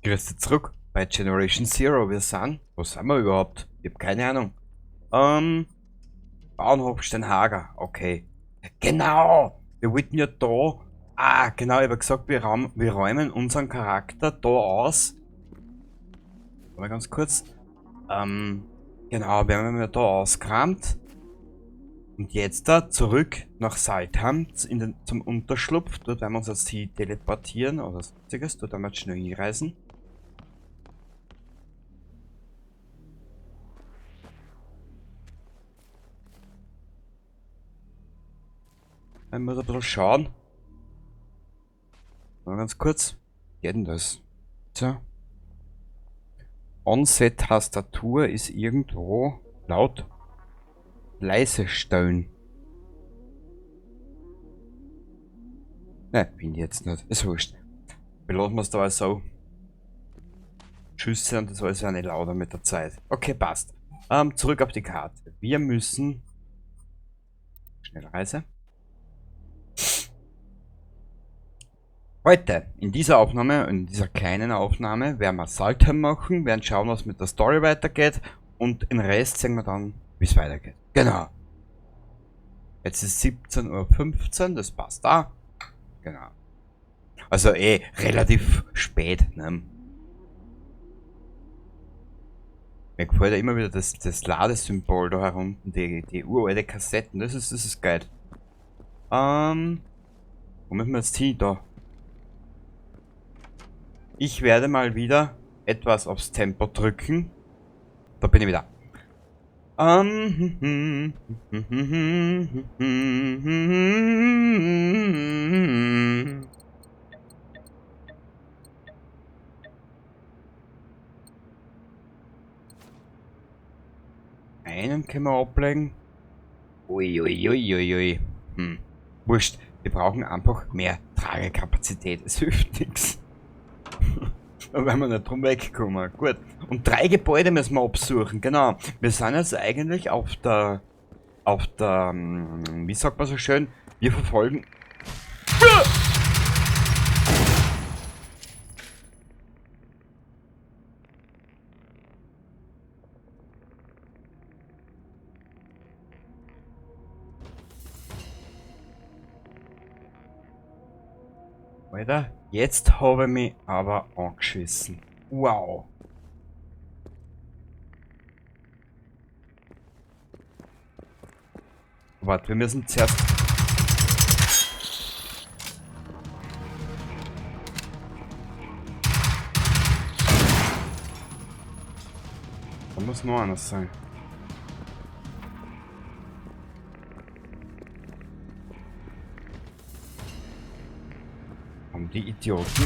Grüß dich zurück bei Generation Zero. Wir sind, wo sind wir überhaupt? Ich hab keine Ahnung. Bauernhof Steinhager, okay. Genau! Wir wollten ja da. Ah, genau, ich hab gesagt, wir räumen unseren Charakter da aus. Mal ganz kurz. Genau, wir haben ja da ausgeräumt. Und jetzt da zurück nach Salthamn zum Unterschlupf. Dort werden wir uns jetzt hier teleportieren oder sonstiges. Dort werden wir jetzt schnell hinreisen. Ich muss ein bisschen schauen. Mal ganz kurz. Wie geht denn das? So. Onset-Tastatur ist irgendwo laut. Leise stellen. Ne, finde ich jetzt nicht. Ist wurscht. Belassen wir's da so. Schüsse und das alles ja nicht lauter mit der Zeit. Okay, passt. Zurück auf die Karte. Wir müssen. Schnellreise. Heute, in dieser Aufnahme, in dieser kleinen Aufnahme, werden wir Salthamn machen, werden schauen, was mit der Story weitergeht und den Rest sehen wir dann, wie es weitergeht. Genau. Jetzt ist 17:15 Uhr, das passt da. Genau. Also relativ spät, ne? Mir gefällt ja immer wieder das Ladesymbol da herunten, die uralte Kassetten, das ist geil. Wo müssen wir jetzt hin? Da. Ich werde mal wieder etwas aufs Tempo drücken. Da bin ich wieder. Einen können wir ablegen. Ui, ui, ui, ui, ui. Wurscht. Wir brauchen einfach mehr Tragekapazität. Es hilft nix. Da werden wir nicht drum wegkommen. Gut. Und 3 Gebäude müssen wir absuchen. Genau. Wir sind jetzt eigentlich auf der... Auf der... Wie sagt man so schön? Wir verfolgen... Alter, jetzt habe ich mich aber angeschissen. Wow. Warte, wir müssen zuerst... Da muss noch einer sein. Haben die Idioten.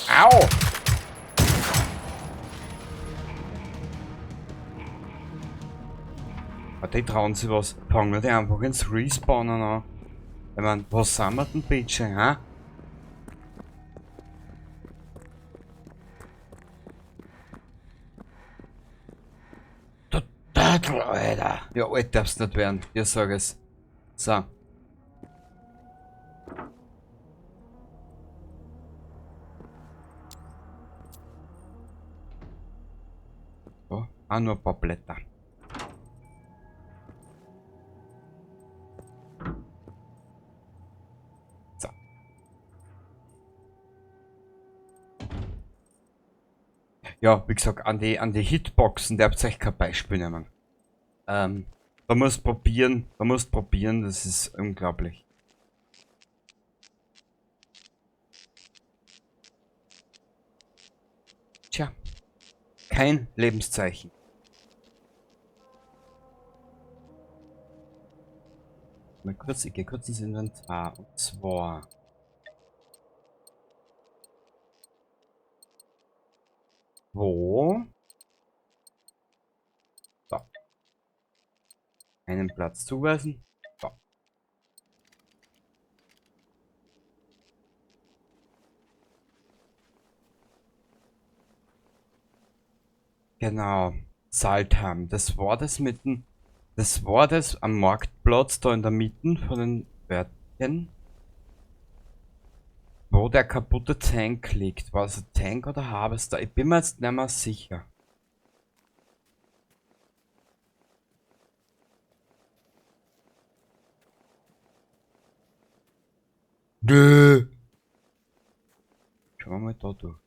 Au! Ah, die trauen sich was. Fangen wir die einfach ins Respawnen an. Ich mein, was sind wir denn bitte, hä? Du Turtle, Alter! Ja, alt darfst nicht werden, ich sag es. So. So, auch nur ein paar Blätter. So. Ja, wie gesagt, an die Hitboxen darfst du echt kein Beispiel nehmen. Da musst probieren, da musst probieren, das ist unglaublich. Tja, kein Lebenszeichen. Mal kurz, ich geh kurz ins Inventar und zwar wo? So. Einen Platz zuweisen. So. Genau. Salthamn. Das war das mit dem Das war das am Marktplatz da in der Mitte von den Wörtchen, wo der kaputte Tank liegt. War es ein Tank oder Harvester? Ich bin mir jetzt nicht mehr sicher. Dö. Schauen wir mal da durch.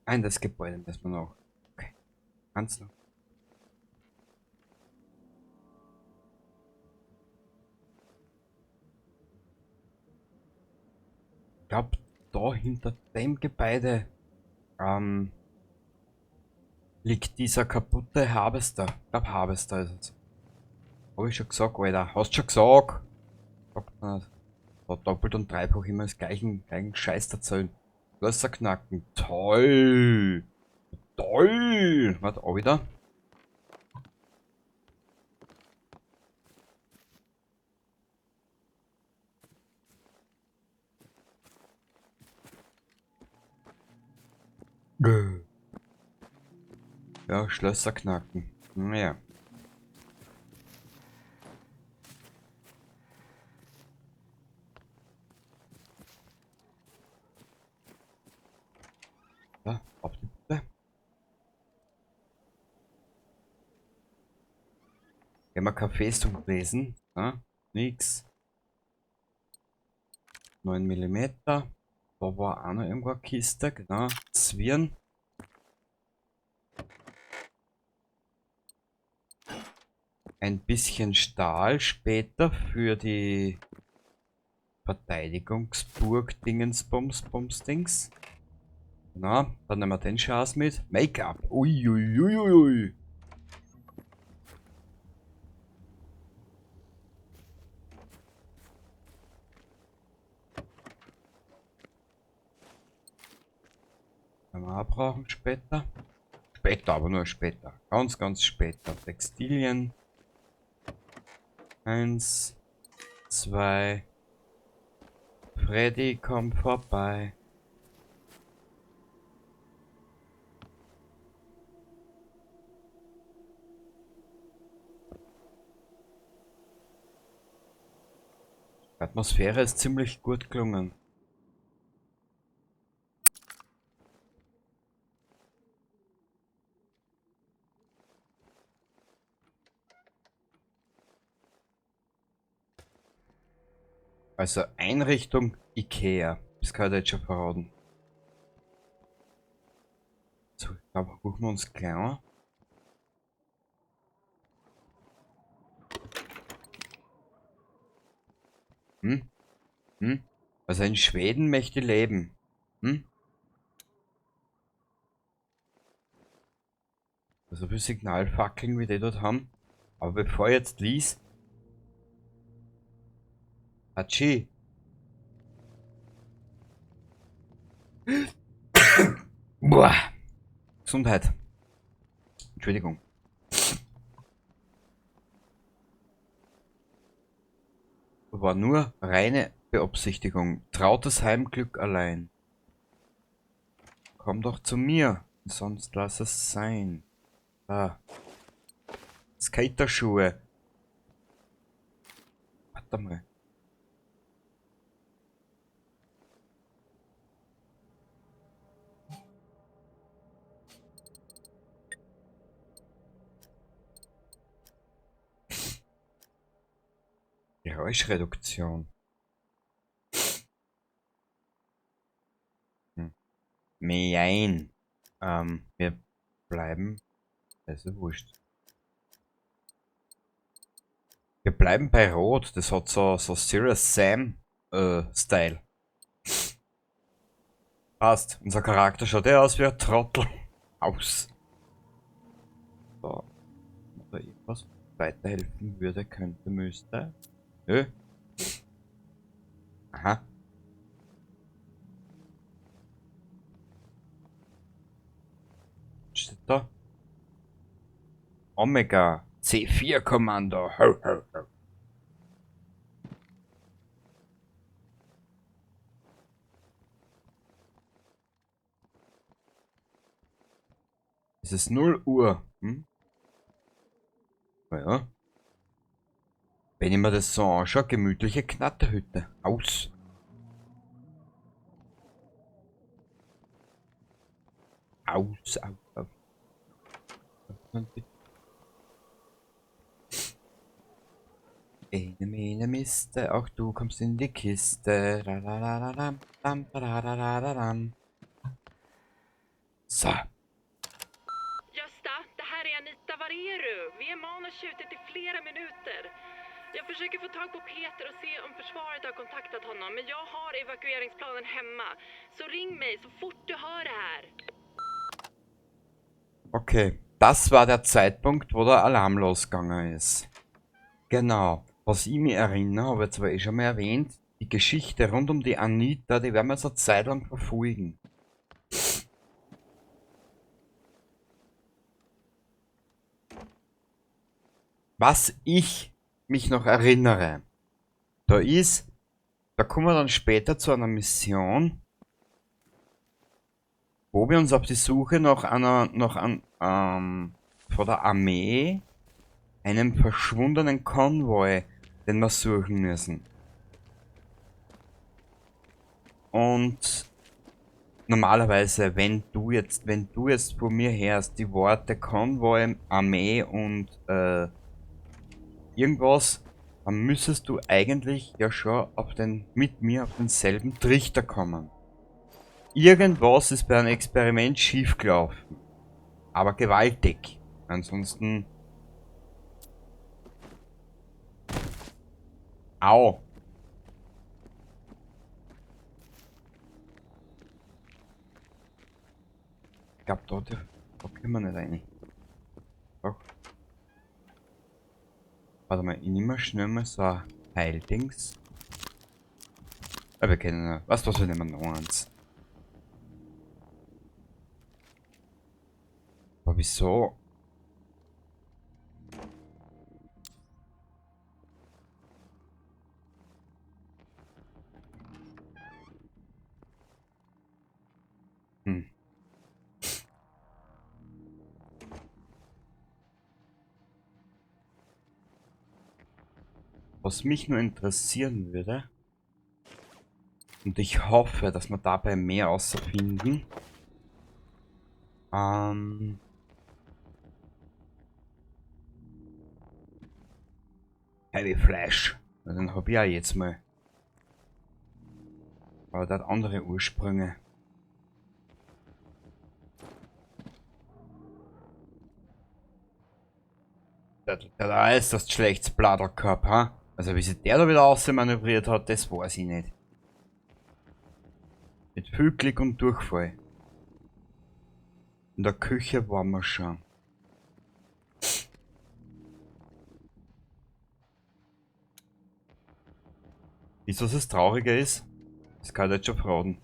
Nein, das Gebäude müssen wir noch. Okay. Ganz noch. Ich glaub, da hinter dem Gebäude liegt dieser kaputte Harvester. Ich glaub, Harvester ist es. Hab ich schon gesagt, Alter. Hast schon gesagt? Sagt man nicht. Da doppelt und dreifach immer das gleichen Scheiß erzählen. Schlösser knacken. Toll! Toll! Warte, auch wieder. Ja, Schlösser knacken. Naja. Ja, auf die Bitte. Gehen wir Kaffee zum Lesen. Ja, nix. 9 Millimeter. Da war auch noch irgendwo eine Kiste, genau. Zwirn. Ein bisschen Stahl später für die Verteidigungsburg Dingensbums Bums Dings. Na, dann nehmen wir den Schatz mit. Make-up. Uiuiuiui. Werden wir auch brauchen später. Später, aber nur später. Ganz, ganz später. Textilien. 1, 2. Freddy kommt vorbei. Die Atmosphäre ist ziemlich gut gelungen. Also Einrichtung Ikea. Das kann ich jetzt schon verraten. So, ich glaube, gucken wir uns gleich an. Hm? Hm? Also in Schweden möchte ich leben. Hm? So viele Signalfackeln, wie die dort haben. Aber bevor ich jetzt lies. Hatschi. Boah. Gesundheit. Entschuldigung. War nur reine Beabsichtigung. Trautes Heimglück allein. Komm doch zu mir, sonst lass es sein. Ah. Skaterschuhe. Warte mal. Geräuschreduktion. Hm. Nein. Wir bleiben. Das ist ja wurscht. Wir bleiben bei Rot. Das hat so Serious Sam Style. Passt. Unser Charakter schaut eh aus wie ein Trottel. Aus. So. Oder irgendwas weiterhelfen würde, könnte, müsste. Nö. Aha. Was steht da? Omega C4 Kommando. Ho, ho, ho. Es ist 0 Uhr. Hm? Naja. Wenn ich mir das so anschaue, gemütliche Knatterhütte. Aus. Aus, aus, aus. Ene, mene, Miste, auch du kommst in die Kiste. So. Gösta, det här är Anita. Var är du? VMA:n har tjutit i flera minuter. Jag försöker få tag på Peter och se om försvaret har kontaktat honom, men jag har evakueringsplanen hemma. Så ring mig så fort du hör det här. Okay, das war der Zeitpunkt, wo der Alarm losgegangen ist. Genau. Was ich mich erinnere, habe ich zwar eh schon mal erwähnt, die Geschichte rund um die Anita, die werden wir jetzt eine Zeit lang verfolgen. Was ich mich noch erinnere, da kommen wir dann später zu einer Mission, wo wir uns auf die Suche nach einer, nach an von der Armee, einem verschwundenen Konvoi, den wir suchen müssen. Und normalerweise, wenn du jetzt von mir hörst, die Worte Konvoi, Armee und irgendwas, dann müsstest du eigentlich ja schon mit mir auf denselben Trichter kommen. Irgendwas ist bei einem Experiment schiefgelaufen. Aber gewaltig. Ansonsten... Au! Ich glaub, da können wir nicht rein. Doch. Warte mal, ich nehme mal schnell mal so ein Heildings. Aber wir kennen ja. Was, was, wir nehmen noch eins. Aber wieso? Was mich nur interessieren würde, und ich hoffe, dass wir dabei mehr außerfinden. Heavy Flash. Na, den hab ich auch jetzt mal. Aber der hat andere Ursprünge. Der da ist das schlechtes Bladel gehabt, ha? Also wie sich der da wieder ausmanövriert hat, das weiß ich nicht. Mit viel Glück und Durchfall. In der Küche waren wir schon. Wisst ihr, was das Traurige ist? Das kann ich jetzt schon verraten.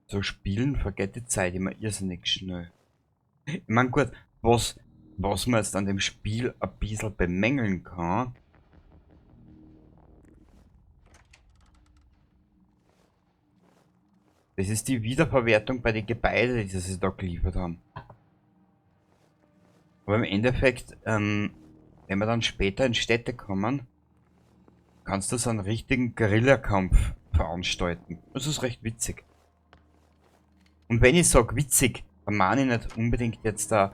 So spielen vergeht die Zeit immer irrsinnig schnell. Ich mein, gut, was man jetzt an dem Spiel ein bisschen bemängeln kann, das ist die Wiederverwertung bei den Gebäuden, die sie da geliefert haben. Aber im Endeffekt, wenn wir dann später in Städte kommen, kannst du so einen richtigen Guerillakampf veranstalten. Das ist recht witzig. Und wenn ich sag witzig, dann meine ich nicht unbedingt jetzt da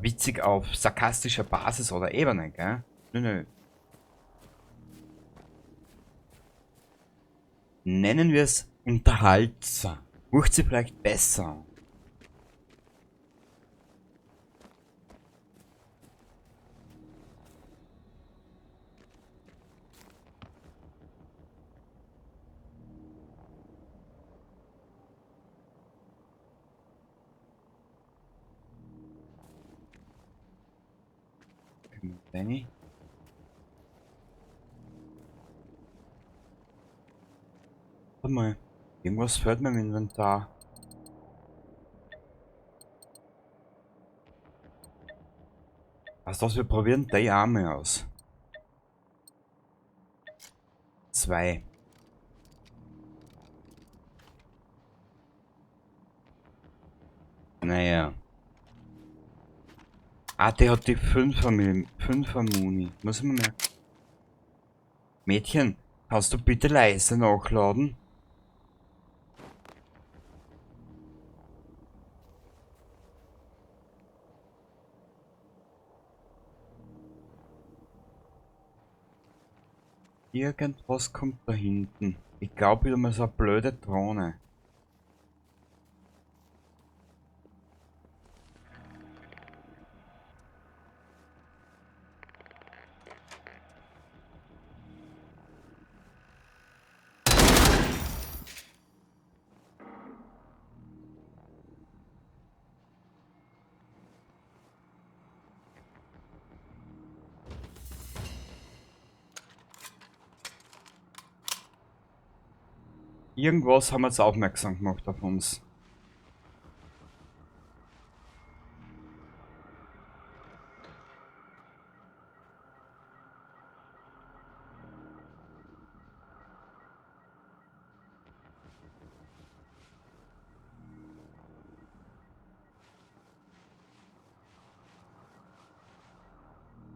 witzig auf sarkastischer Basis oder Ebene, gell? Nö, nö. Nennen wir es unterhaltsam. Macht sie vielleicht besser. Benny. Warte mal, irgendwas fehlt mir im Inventar. Weißt du was, wir probieren die Arme aus. 2. Naja. Ah, der hat die 5er Muni. Muss ich mir merken. Mädchen, kannst du bitte leise nachladen? Irgendwas kommt da hinten. Ich glaube wieder mal so eine blöde Drohne. Irgendwas haben wir jetzt aufmerksam gemacht auf uns.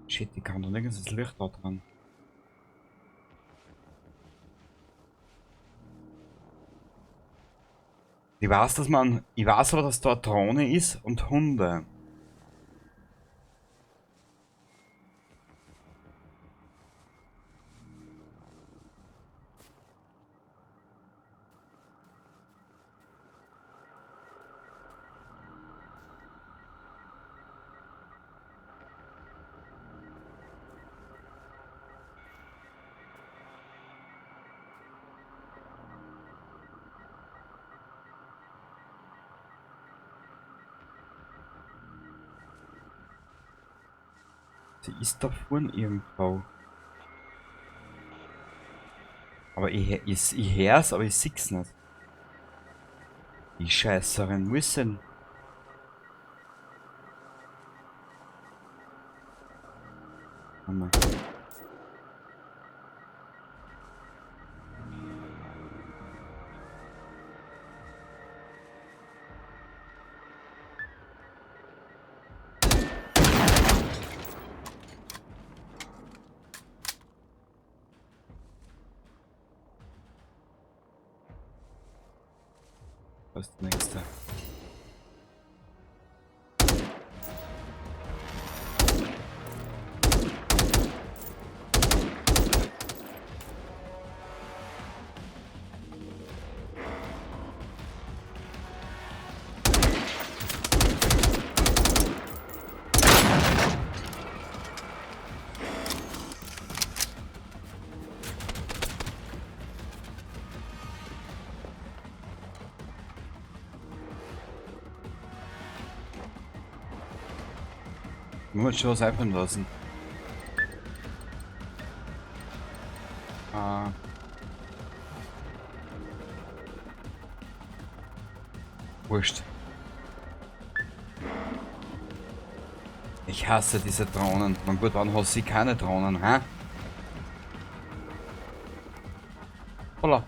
Shit, ich kann doch nirgends das Licht da dran. Ich weiß, dass man. Ich weiß aber, dass da eine Drohne ist und Hunde. Sie ist da vorne irgendwo. Aber ich hör's, aber ich seh's nicht. Die Scheißerin müssen. Mal. Was ist der nächste? Muss schon was einfallen lassen. Ah. Wurscht. Ich hasse diese Drohnen. Man gut, wann hasse ich keine Drohnen, hä? Holla.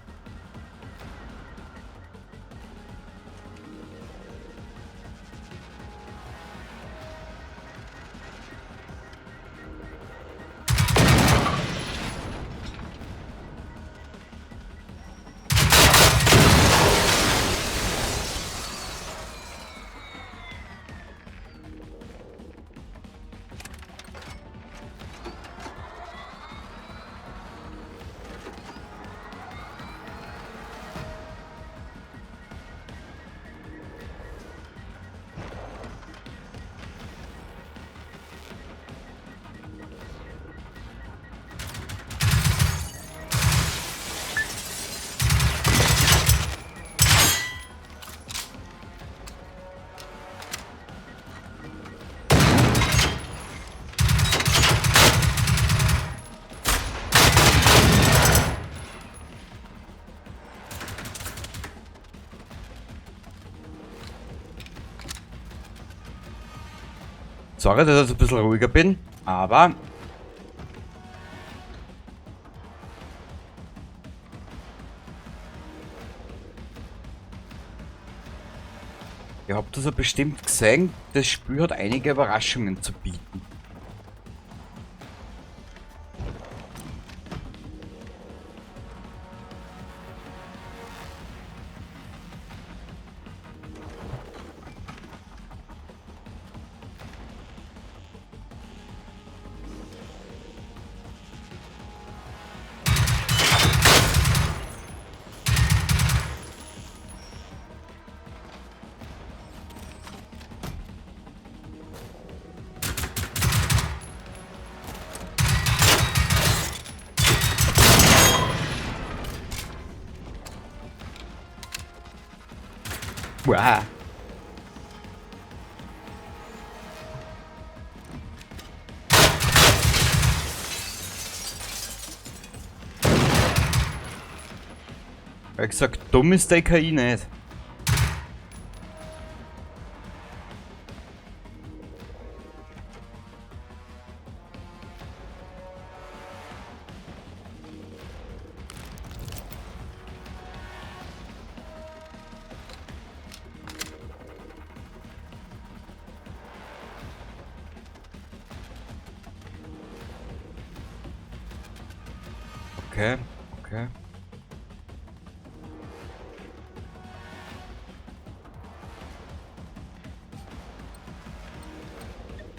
Sorry, dass ich ein bisschen ruhiger bin, aber Ihr habt das ja bestimmt gesehen, das Spiel hat einige Überraschungen zu bieten. Wow. Wie gesagt, dumm ist der KI nicht. Okay, okay.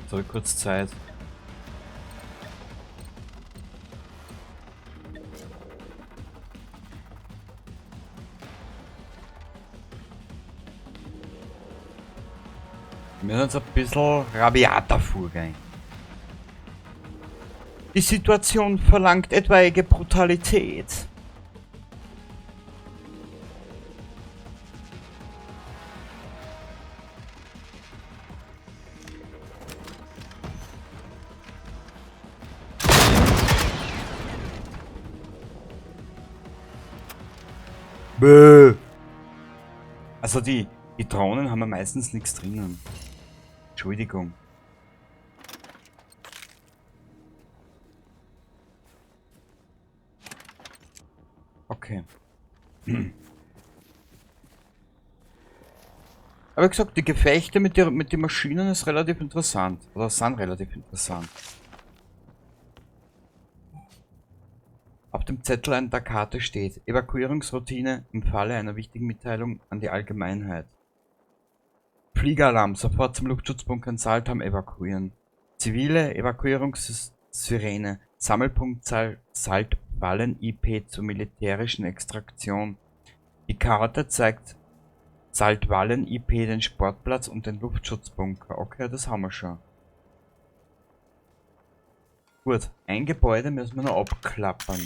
So, kurz Zeit. Wir müssen uns ein bisschen rabiater vorgehen. Die Situation verlangt etwaige Brutalität. Bäh. Also die Drohnen haben ja meistens nichts drinnen. Entschuldigung. Okay. Aber wie gesagt, die Gefechte mit den Maschinen ist relativ interessant. Oder sind relativ interessant. Auf dem Zettel an der Karte steht Evakuierungsroutine im Falle einer wichtigen Mitteilung an die Allgemeinheit. Fliegeralarm, sofort zum Luftschutzbunker in Salthamn evakuieren. Zivile Evakuierungssirene, Sammelpunkt Saltvallen IP zur militärischen Extraktion. Die Karte zeigt Saltvallen IP, den Sportplatz und den Luftschutzbunker. Okay, das haben wir schon. Gut, ein Gebäude müssen wir noch abklappern.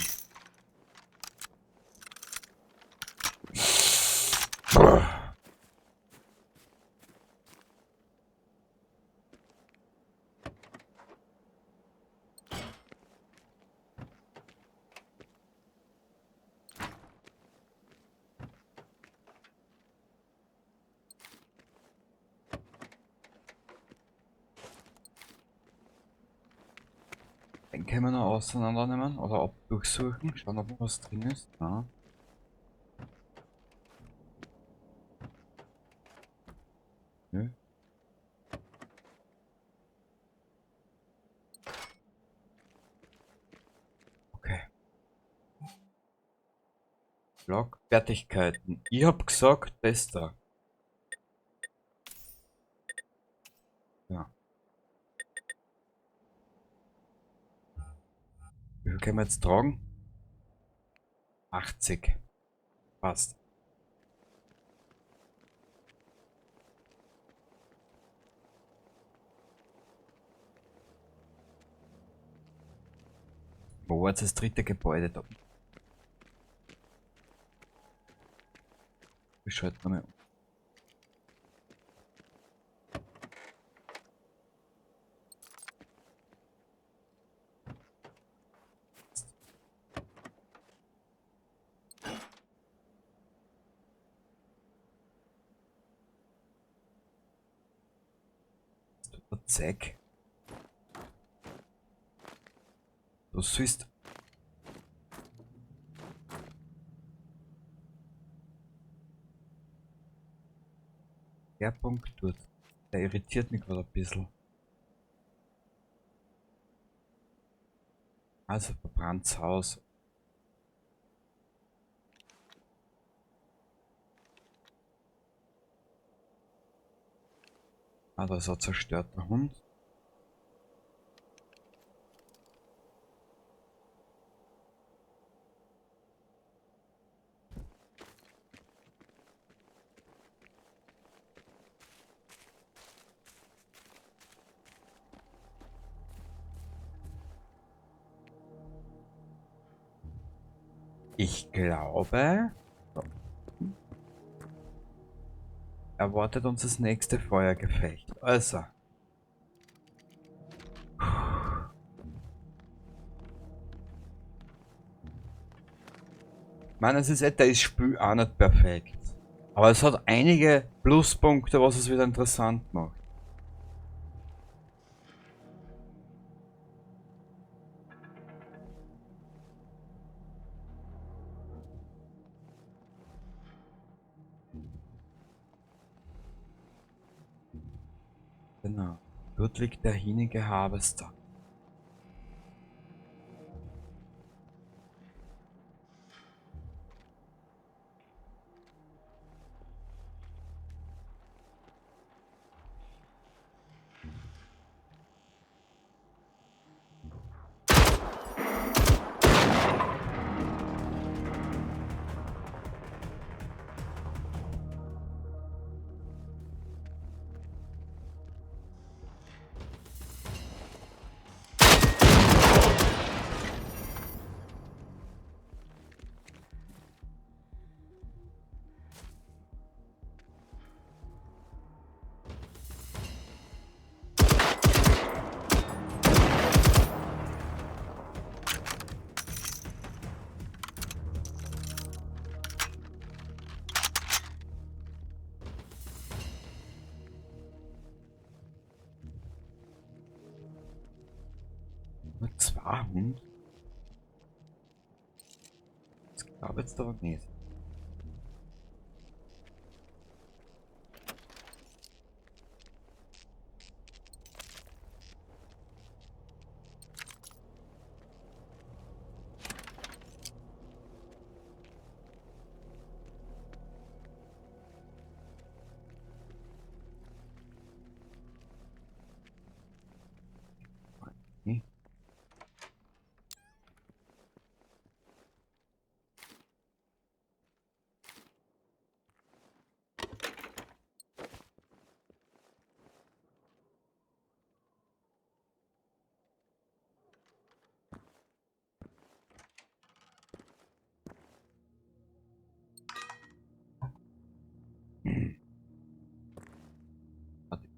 Den können wir noch auseinandernehmen oder ab durchsuchen, schauen, ob noch was drin ist. Ja. Nö. Okay. Log Fertigkeiten. Ich hab gesagt, bester. Ja. Wie viel können wir jetzt tragen? 80. Passt. Wo war jetzt das dritte Gebäude da? Wir schalten nochmal um. Zeig. Du siehst. Der Punkt dort, der irritiert mich gerade ein bisschen. Also verbranntes Haus. Ah, da ist ein zerstörter Hund. Ich glaube, so. Erwartet uns das nächste Feuergefecht. Also. Ich meine, es ist etwa das Spiel auch nicht perfekt. Aber es hat einige Pluspunkte, was es wieder interessant macht. Genau. Dort liegt der hinige Harvester. Nur 200? Das glaube ich jetzt aber nicht.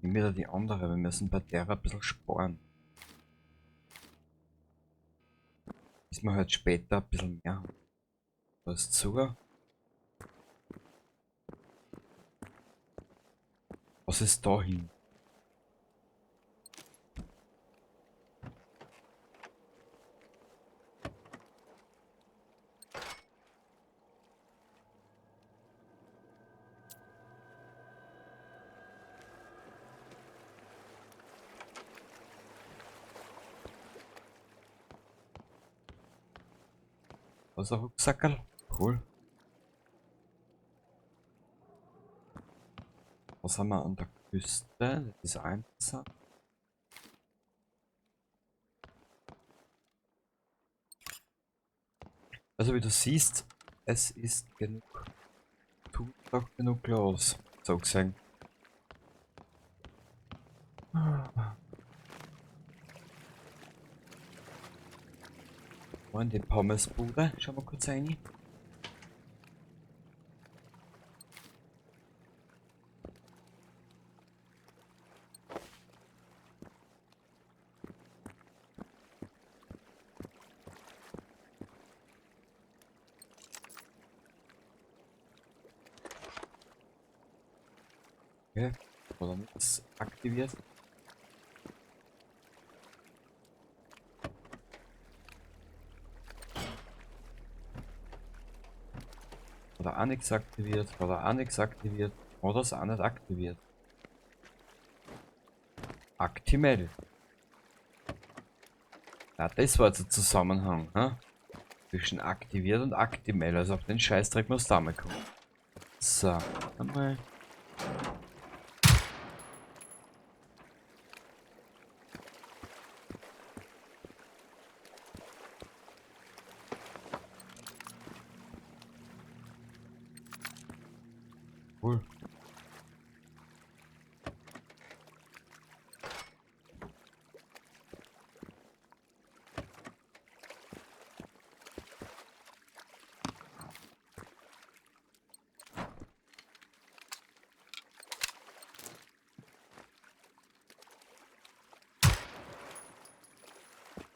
Wieder die andere, wir müssen bei der ein bisschen sparen. Bis wir halt später ein bisschen mehr haben. Da ist zu. Was ist da hin? Was ein Rucksackerl? Cool. Was haben wir an der Küste? Das ist auch interessant. Also wie du siehst, es ist genug. Tut auch genug los, so gesehen. In die Pommesbude, schauen wir kurz rein. Okay, oder nichts aktiviert. Oder auch nichts aktiviert, oder auch nichts aktiviert, oder ist auch nicht aktiviert. Actimel. Ja, das war jetzt ein Zusammenhang, hm? Zwischen aktiviert und Actimel. Also auf den Scheißdreck muss da mal kommen. So, einmal. Cool.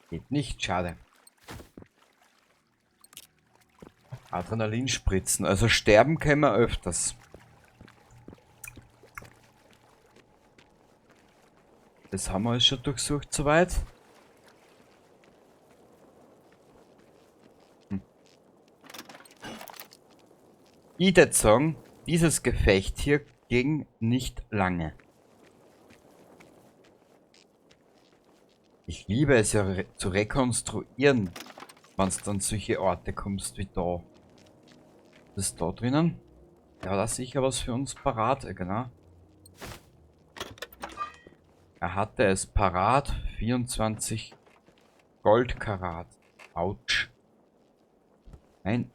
Geht nicht, schade. Adrenalinspritzen, also sterben können wir öfters. Das haben wir alles schon durchsucht soweit. Ich würd sagen, dieses Gefecht hier ging nicht lange. Ich liebe es ja zu rekonstruieren, wenn's dann solche Orte kommst wie da. Was ist da drinnen? Ja, da ist sicher was für uns parat, genau. Er hatte es parat, 24 Goldkarat. Autsch. Nein.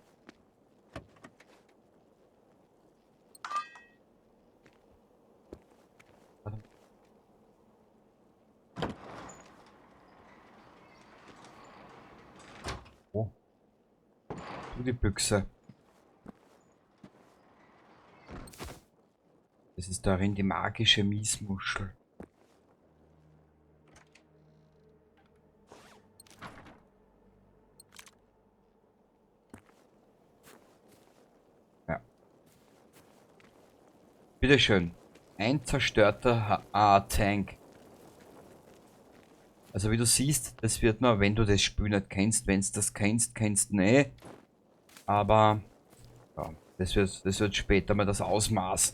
Warte. Oh. Tu die Büchse. Das ist darin die magische Miesmuschel. Ja. Bitteschön. Ein zerstörter Tank. Also wie du siehst, das wird man, wenn du das Spiel nicht kennst, wenn's das kennst, kennst du nicht. Aber ja, das wird später mal das Ausmaß.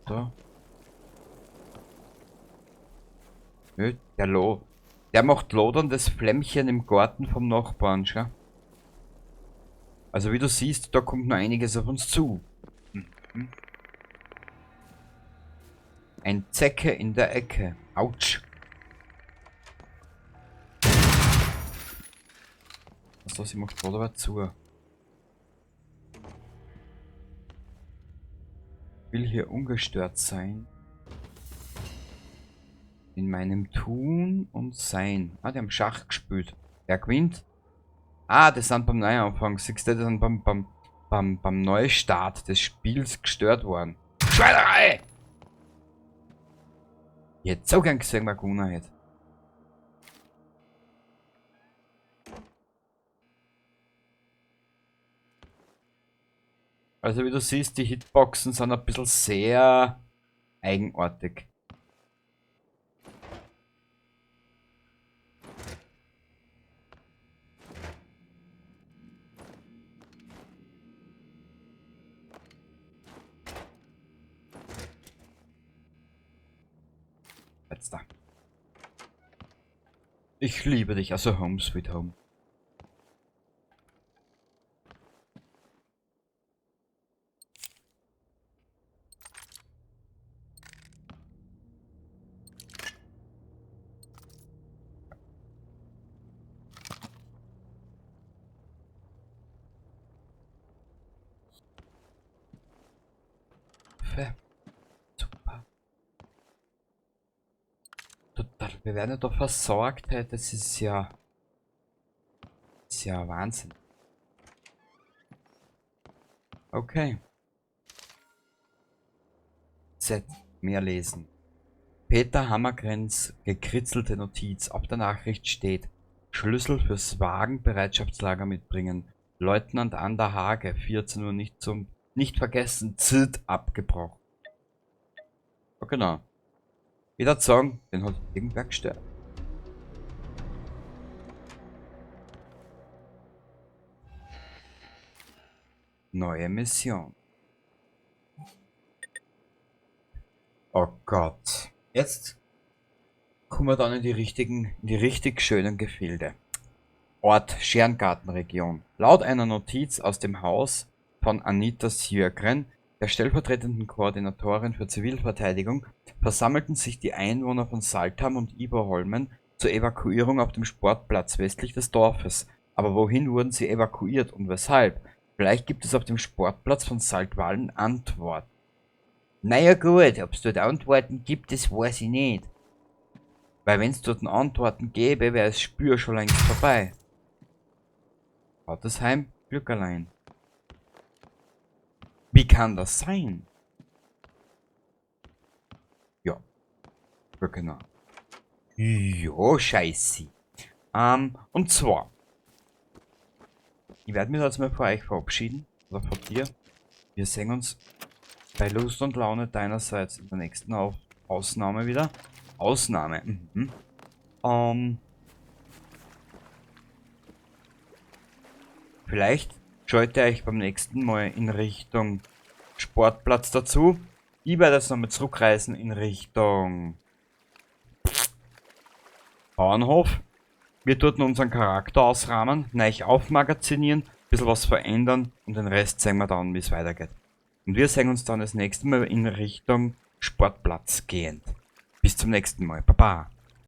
So. Nö, der macht loderndes Flämmchen im Garten vom Nachbarn, schau. Also wie du siehst, da kommt noch einiges auf uns zu. Ein Zecke in der Ecke. Autsch. Achso, sie macht gerade aber zu. Ich will hier ungestört sein. In meinem Tun und Sein. Ah, die haben Schach gespielt. Wer gewinnt? Ah, das sind beim Neuanfang. Siehst du, das sind beim Neustart des Spiels gestört worden. Schweinerei! Ich hätte so gern gesehen, wer gewonnen hätte. Also wie du siehst, die Hitboxen sind ein bisschen sehr eigenartig. Jetzt da. Ich liebe dich, also Home Sweet Home. Super. Total. Wir werden ja da versorgt heute. Das ist ja Wahnsinn. Okay. Z. Mehr lesen. Peter Hammargrens gekritzelte Notiz. Auf der Nachricht steht: Schlüssel fürs Wagenbereitschaftslager mitbringen. Leutnant an der Hage, 14 Uhr nicht vergessen, Z abgebrochen. Oh, genau. Ich würd sagen, den hat irgendwer gestört. Neue Mission. Oh Gott. Jetzt kommen wir dann in die richtig schönen Gefilde. Ort: Scherengartenregion. Laut einer Notiz aus dem Haus von Anita Sjögren, der stellvertretenden Koordinatorin für Zivilverteidigung, versammelten sich die Einwohner von Salthamn und Iboholmen zur Evakuierung auf dem Sportplatz westlich des Dorfes. Aber wohin wurden sie evakuiert und weshalb? Vielleicht gibt es auf dem Sportplatz von Saltvallen Antworten. Naja gut, ob es dort Antworten gibt, das weiß ich nicht. Weil wenn es dort Antworten gäbe, wäre das Spiel schon längst vorbei. Gottesheim, Glück allein. Wie kann das sein? Ja. Ja, genau. Ja, scheiße. Und zwar. Ich werde mich jetzt mal vor euch verabschieden. Oder vor dir. Wir sehen uns bei Lust und Laune deinerseits in der nächsten Auf Ausnahme wieder. Ausnahme. Vielleicht schalte ich beim nächsten Mal in Richtung Sportplatz dazu. Ich werde jetzt nochmal zurückreisen in Richtung Bauernhof. Wir dort unseren Charakter ausrahmen, neu aufmagazinieren, ein bisschen was verändern und den Rest sehen wir dann, wie es weitergeht. Und wir sehen uns dann das nächste Mal in Richtung Sportplatz gehend. Bis zum nächsten Mal. Baba.